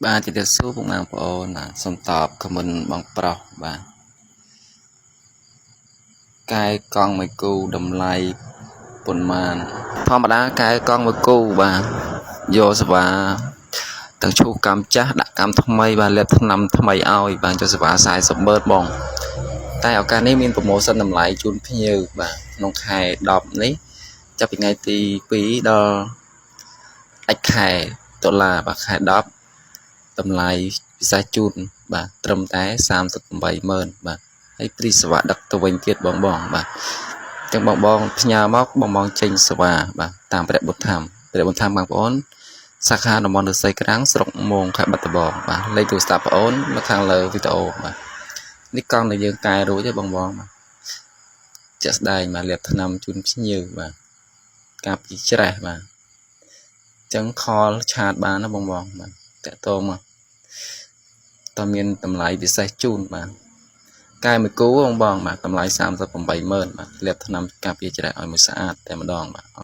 បាទជម្រាបសួរពុកម៉ែបងប្អូនបាទសូមតប comment បងប្រុសបាទកែកង់មួយគូតម្លៃប៉ុន្មានធម្មតាកែកង់មួយគូបាទយកសេវាទាំងឈូសកម្មចាស់ដាក់កម្មថ្មីបាទលាបថ្នាំថ្មីឲ្យបាទយកសេវា40ម៉ឺនបងតែឱកាសនេះមាន promotion តម្លៃជូនភ្ញៀវបាទក្នុងខែ10នេះចាប់ពីថ្ងៃទី2ដល់ដាច់ខែតុលាបាទខែ10តម្លៃពិសេសជូនបាទត្រឹមតែ38ម៉ឺនបាទហើយ free សេវាដឹកទៅវិញទៀតបងបងបាទអញ្ចឹងបងបងផ្ញើមកបងបងចេញសេវាបាទតាមព្រះបុត្រធម្មព្រះបុត្រធម្មបងប្អូនសាខាតំបន់ឫស្សីក្រាំងស្រុកមងខេត្តបាត់ដំបងបាទលេខទូរស័ព្ទបងអូននៅខាងលើវីដេអូបាទនេះកង់ដែលយើងកែរួចទេបងបងបាទជាក់ស្ដែងបាទលាបថ្នាំជូនភ្ញៀវបាទការពីច្រេះបាទអញ្ចឹង call chat បានណាបងបងបាទតាក់ទងមកតើមានតម្លៃពិសេសជូនបាទកែមួយគូបងបងបាទតម្លៃ38ម៉ឺនបាទលាបថ្នាំការពារច្រេះឲ្យមួយស្អាតតែម្ដងបាទ។